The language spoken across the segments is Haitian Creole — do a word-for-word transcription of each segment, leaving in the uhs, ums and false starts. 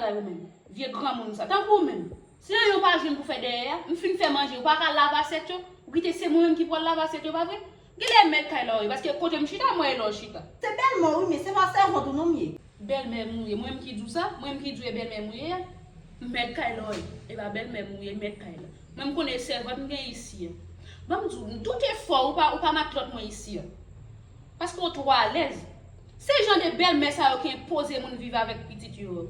Ou menm, vye granmoun sa, tankou ou menm. Si anyen ou pa jwenn pou fè dèyè a, m fin fè manje, ou pa ka lave asyèt yo, ou kite se mwen menm ki pral lave asyèt yo, pa vre? Genlè e mèt kay la ou ye, paske kote m chita, m wè e la w chita. Se bèlmè w wi, men se pa sèvant ou non m ye. Bèlmè m ou ye, mwen menm ki di w sa, mwen menm ki di w e bèlmè m ou ye a. Mèt kay la w ye, e pa bèlmè m ou ye, mèt kay la. Mwen m konnen e sèvant m gen isi a. Ban m di w, tout efò ou pa, ou pa mak lòt mwen isi a. Paske w twò alèz. Se jan de bèlmè sa yo ki enpoze moun viv avèk pitit yo.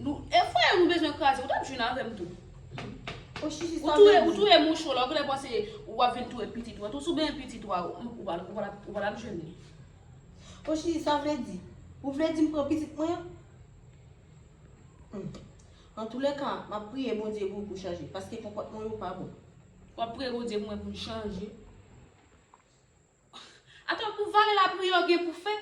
Nou, e fwaye nou bezwen kraze, ou t ap jwenn avè m tou. Ou touye, ou touye mouch ou la, ou genlè panse w ap vin touye pitit ou a. Tou si w benyen pitit ou a, ou, ou pa, ou pa, ou pa t ap jwenn li. Ochi, sa vle di, ou vle di m pran pitit mwen an? Hmm. Antoulèka, m ap priye Bondye pou ou pou chanje, paske konpòtman w yo pa bon. W ap priye Bondye pou mwen pou m chanje? Atò, pou vale lapriyè w gen pou fè,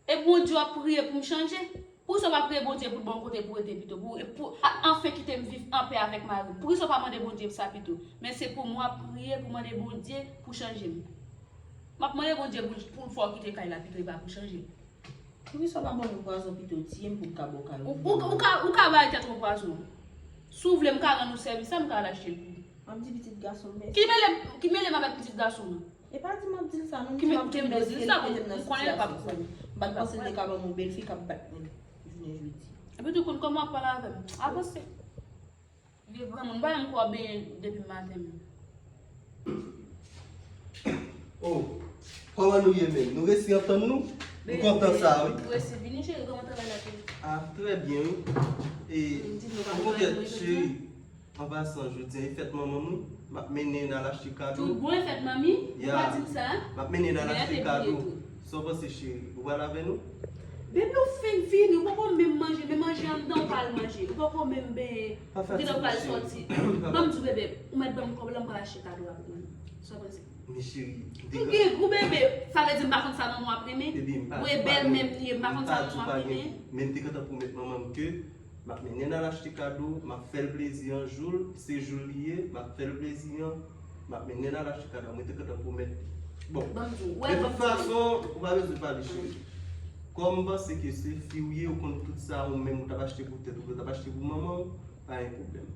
e Bondye w ap priye pou m chanje? Poukisa w pa priye Bondye pou l ba w kote pou rete pito, pou, pou a- anfen kite m viv anpè avèk mari m? Poukisa w pa mande Bondye sa pito? Men se pou mwen w ap priye pou mande Bondye pou chanje m. M ap mande Bondye pou l, pou l fè w kite kay la pito, e pa pou chanje m. Poukisa w pa ban m yon pwazon pito, tiye m pou m ka bò kay ou? Ou, ou, ou ka, ou ka bay tèt ou yon pwazon. Si w vle, m ka rann ou sèvis la, m ka al achte l pou ou. M ap di pitit gason m, men ki mele, ki mele m avèk pitit gason nan? E pa di m ap di l sa non, m di m ap di l mèsi e l mete m nan sitiyasyon sa. M pa t panse l te ka ban m yon bèlfi k ap bat mwen jounen jodi. Epi tou konn kòman w ap pale avè m. Avanse. Vye granmoun, m pa janm kwè w ap benyen depi maten menm. Oh, kòman nou ye menm? Nou resi antann nou? M kontan sa wi. Ou resi vini, cheri, kòman travay la te ye? Ah, trè byen wi. E, m kontan, cheri. An pasan, jodi a e fèt manman m wi. M ap mennen l al achte kado. Tout bon, e fèt manmi? Ou pa di m sa? M ap mennen l al achte kado. Sa w panse, cheri? Ou pral avè nou? Baby, ou fin vini, ou poko menm manje, men manje anndan ou pral manje. Ou poko menm benyen. Ou gentan pral sòti. Ban m di w, bebe, ou mèt ban m kòb la, m pral achte kado a pou manmi. Sa w panse? Men cheri, m te... M gen gou, bebe. Sa vle di m pa konn sa manman w ap renmen? Ou e bèlmè m li ye, m pa konn sa manman w ap renmen? Men m te gentan pwomèt manman m ke m ap mennen l al achte kado, m ap fè l plezi an jou l, se jou l li ye, m ap fè l plezi an, m ap mennen l al achte kado. Mwen te gentan pwomèt. Bon, de tout fason, ou pa bezwen pale, cheri. Kòm m panse ke se fi w ye, ou konn tout sa, ou menm ou t ap achte pou tèt ou, ou t ap achte pou manman w, pa gen pwoblèm.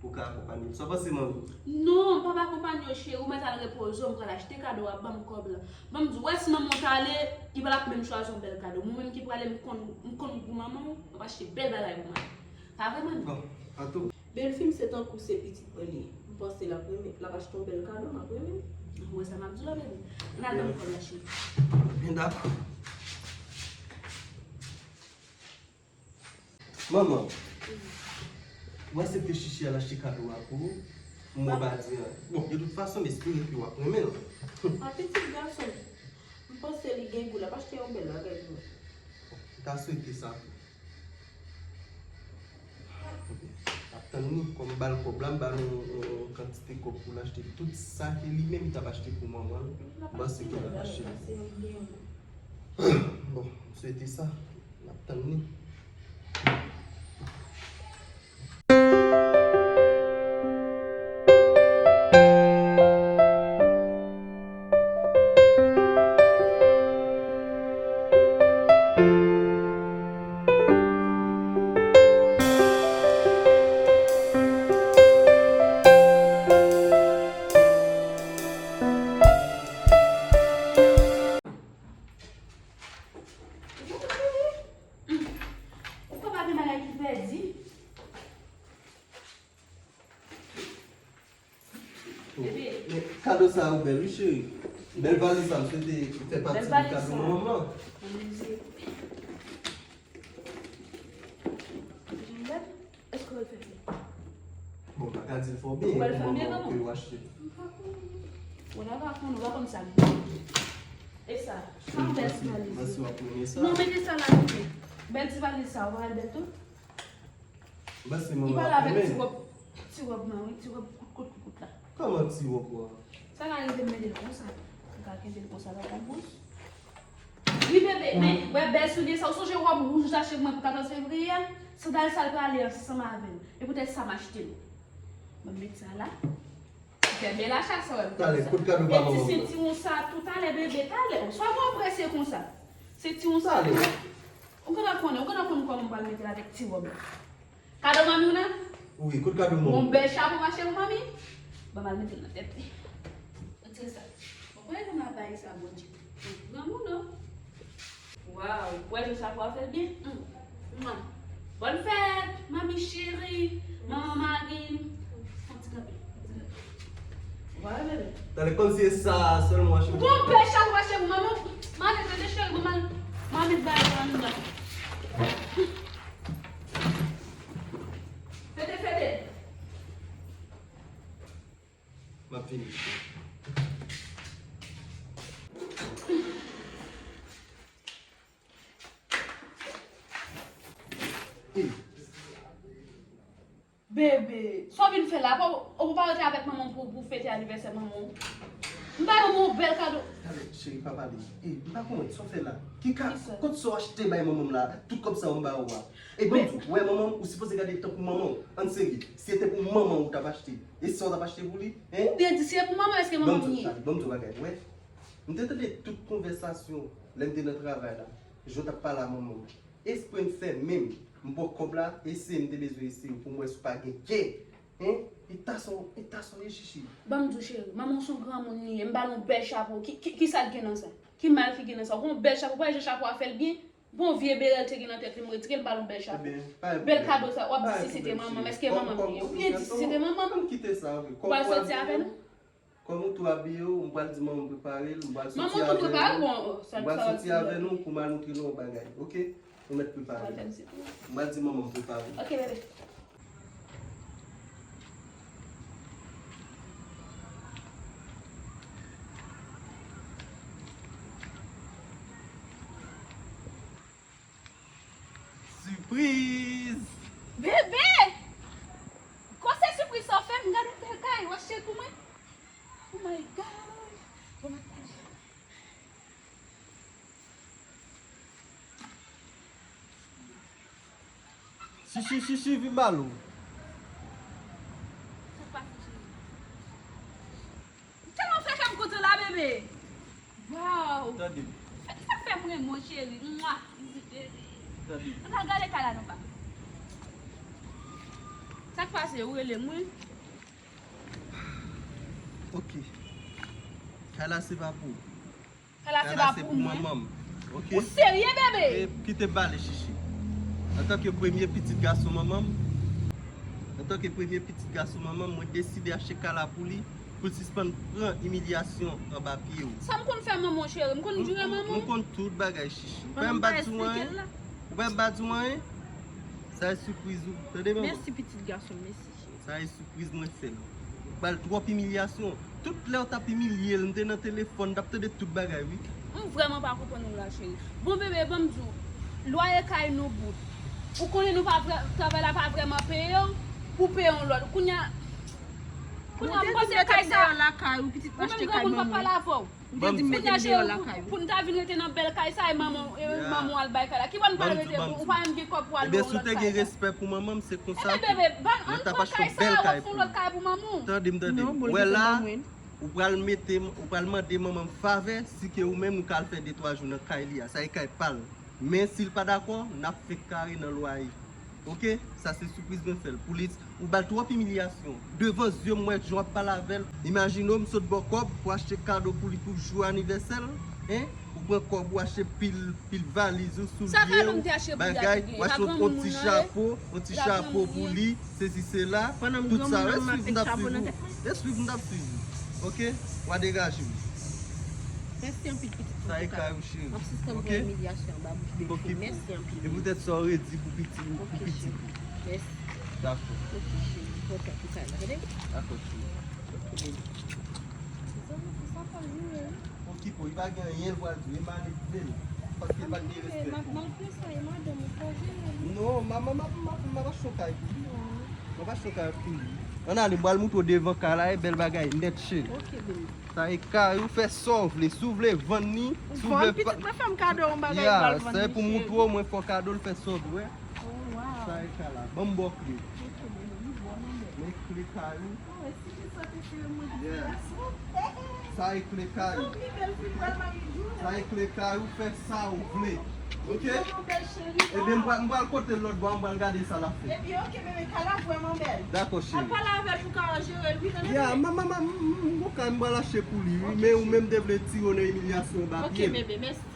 Pou w ka akonpanye l. Sa w panse, manmi? Non, m p ap akonpanye w, cheri, ou mèt al repoze w, m pral achte kado a, ban m kòb la. Ban m di w, wè si manman w t ale, li pa t ap menm chwazi yon bèl kado. Mwen menm ki prale, m konn, m konn gou manman w, m ap achte bèl bagay pou manman w. Pa vre, manmi? Bon, antou. Bèlfi m se tankou se pitit mwen li ye. M panse l ap renmen, l ap achte yon bèl kado, m ap renmen. Ou wè sa m ap di w la, bebe? Ann al ban m kòb la, cheri. Byen dakò. Manman, ou aksepte Chichi al achte kado a pou ou? M wè w pa di anyen. Bon, de tout fason, m espere ke w ap renmen l. A pitit gason m, m panse li gen gou, l ap achte yon bèl bagay pou mwen. M ta swete sa tou. Ebyen, m ap tann li. Kòm m ba l kòb la, m ba l yon, yon, yon kantite kòb pou l achte tout sa ke li menm li t ap achte pou manman l. M panse ke l ap achte l. Bon, m swete sa. M ap tann li. Ou pa gen bagay ki pèdi. Oh, men kado sa yo bèl wi, cheri. Bèl valiz sa, m swete fè pati de kado manman m lan. Èske w wè l fèt byen? Bon, m pa ka di l fò byen, pou manman w ke w achte. M pa konnen. Ou la pa konnen, ou pa konn sa m gen. E sa, sa yon bèl ti valiz. Mèsi, w ap renmen sa. Non, mete sa la, mete. Bèl ti valiz sa, ou pa wè l bèl tou? M panse manman w ap renmen. Li pale avèk ti wòb, ti wòb nan, wi, ti wòb kout, kout, kout, kout la. Kòman ti wòb ou a? Sa ka rive m mete l konsa. M ka kenbe l konsa, pa konn pous. Wi, bebe, men, wè bèl soulye sa. Ou sonje wòb wouj ou t achte pou mwen pou katòz fevriye a? Sandal sa l prale ansanm avè l. E poutèt sa m achte l. Ban m met sa la. Fè bèl acha sa, wè m te di sa. Talè, kote kado pa manman m nan? E ti sentiwon sa tou, talè, bebe, talè. Sa w ap prese konsa? Sentiwon sa tou. Ou gentan konnen, ou gentan konn kòman m pral mete l avèk ti wòb la. Kado manmi w nan? Wi, kote kado manmi? Yon bèl chapo m achte pou manmi. Ban m al mete l nan tèt li. Retire sa. Bon, konnen kòman bagay sa, Bondye. Granmoun, non? Waw, ou wè jan chapo a fè l byen? Hum. Mwa. Bòn fèt, manmi cheri, manman Marine. Fè yon ti kanpe. Vwala, bebe. Talè, kòmsi e sa sèlman w achte pou mwen. Bon, bèl chapo w achte pou manman. Mami, tande cheri, bon, mami, mami, bay, mami, bay. Fete, fete. M ap vini. Bebe, sa w vin fè la? Ou, ou pa rete avèk manman w pou, pou fete anivèsè manman w? M ba manman w bèl kado. Talè, cheri, pa pale. E, m pa konprann sa w fè la. Ki ka, kisa? Kot sa w achte bay manman m la? Tout kòb sa yo m ba ou a. E ban m di w, ou wè manman m, ou sipoze gade l tankou manman w. Ann serye. Si se te pou manman w ou t ap achte, e sa w t ap achte pou li? Hein? Ou byen di, si se pou manman, èske manman m ye? Ban m di w, talè, ban m di w bagay, ou wè. M te tande tout konvèsasyon lè m te nan travay la. Jan w t ap pale a manman m. Espre m fè menm. M ba w kòb la, eseye m te bezwen eseye w pou m wè si w pa gen kè. Hein? E ta sa w, e ta sa w ye, chichi. Ban m di w, cheri, manman w se yon granmoun li ye, m ba l yon bèl chapo. Ki, ki, ki sa k gen nan sa? Ki mal ki gen nan sa? Ou gon bèl chapo, pa wè jan chapo a fè l byen? Gon vye bere l te gen nan tèt li, m retire l, m ba l yon bèl chapo. Ebyen, pa gen pwoblèm. Bèl kado sa, w ap di si se te manman m, èske manman m li ye? Ou byen di si se te manman m. Ann kite sa, ok. Ou pral soti avè nou? Kòm ou tou abiye w, m pral di manman m prepare l, m pral soti avè nou. Manman w tou prepare l, bon, sa, m pral soti avè nou pou m al montre nou yon bagay, ok? Nou mèt prepare. M pral di manman m prepare l. Ok, bebe. Sipriz! Bebe! Kòman se sipriz sa w fè m? Gade yon bèl kay w achte pou mwen. Oh my God! Bon, m ap pale. Chichi, chichi, vin ba l ou. Sa k pase, cheri? Tèlman fè kè m kontan la, bebe. Waw. Tande m. Sa k fè m renmen w, cheri? Mwa. Tande m. Ann al gade kay la non, pa. Sa k pase? Ou rele m, wi. Ok. Kay la se pa pou ou. Kay la se pa pou mwen. Manman m. Ok? Ou serye, bebe? E kite pale, chichi. Antanke premye pitit gason manman m, antanke premye pitit gason manman m, mwen deside achte kay la pou li, pou l sispann pran imilyasyon anba pye w. Sa m konn fè manman w, cheri? M konn dire manman w. M konn tout bagay, chichi. Ou pa wè m pa di w anyen? Ou pa wè m pa di w anyen? Sa e sipriz ou. Tande, manman? Mèsi, pitit gason m, mèsi. Sa e sipriz mwen fè l. Ou ba l twòp imilyasyon. Tout lè w t ap imilye l, m te nan telefòn, m t ap tande tout bagay, wi. M vrèman pa konprann ou la, cheri. Bon, bebe, ban m di w, lwaye kay nou bout. Ou konnen nou pa vrè, travay la pa vrèman peye w, pou peye yon lòt. Kounye a, kounye a, m panse kay sa. Ou menm granmoun, m p ap pale avè w. Ou te di m mete m deyò lakay ou. Pou n ta vin rete nan bèl kay sa, e manman, e manman w al bay kay la. Ki bò n pral rete? Ou pa menm gen kòb pou al lwe yon lòt kay la. Ebyen, si w te gen respè pou manman m, se konsa tou. Ebyen, bebe, ban, ann pran kay sa a, w ap fè yon lòt kay pou manman w. Tande m, tande m. Ou wè la, ou pral mete, ou pral mande manman m favè, si ke ou menm ou ka al fè de twa jou nan kay li a. Sa e kay pa l. Men si l pa dakò, n ap fenk kare nan lwaye. Ok? Sa se sipriz mwen fè l. Pou li, ou ba l twòp imilyasyon. Devan zye m, m wè jan w ap pale avè l. Imajine w, m sot ba w kòb pou achte kado pou li pou jou anivèsè l. Hein? Ou pran kòb ou achte pil, pil valiz ou, soulye w, bagay, ou achte yon ti chapo, yon ti chapo pou li, sesi sela, tout sa. Rès swiv m t ap swiv ou. Rès swiv m t ap swiv ou. Ok? W a degaje w. Mèsi anpil, pitit. Sa e kay ou, cheri. M ap sispann pran imilyasyon anba bouch bebe. Mèsi anpil. E poutèt sa w redi pou pitit ou, pou pitit ou. Mèsi. Dakò. Ok, cheri. M kontan pou kay la, tande? Dakò, cheri. Ok, baby. Zanmi, pou sa pa jwe, wi. Okipe w, li pa gen anyen l pral di w, e manipile l. Paske l pa gen respè pou ou. Malgre sa, e madanm ou, fò jere li. Non, manman, m ap, m ap, m ap achte yon kay pou li. Non. M ap achte yon kay pou li. Ann ale, m pral montre w devan kay la, e bèl bagay nèt, cheri. Ok, baby. Sa e kay ou, fè sa w vle. Si w vle vann li, si w vle pa. Vann pitit mwen, fè m kado yon bagay, ou pral vann li, cheri. Ya, sa e pou montre w, mwen fè w kado l, fè sa w vle. Oh, wow. Sa e kay la. Ban m ba w kle. Ok, baby, li bon, li bon. Men kle kay ou. Oh, e si ki sa te fè mwen di Yeah. gason. Sa e kle kay ou. Pi bèl fi pral marye jou. Sa e kle kay ou, fè sa ou vle. Ok? Yon bèl cheri. Ebyen, m pral- m pral kote l lòt bò, m pral gade sa l ap fè. Ebyen, ok, bebe, kal la vrèman bèl. Dakò, Al cheri. pale avè l pou ka jere l, wi, tande. Ya, m m m m m m m m m pral achte pou li, wi, Ok, men ou cheri. menm te vle tire w nan imilyasyon ba Ok, pye l. Bebe, mèsi.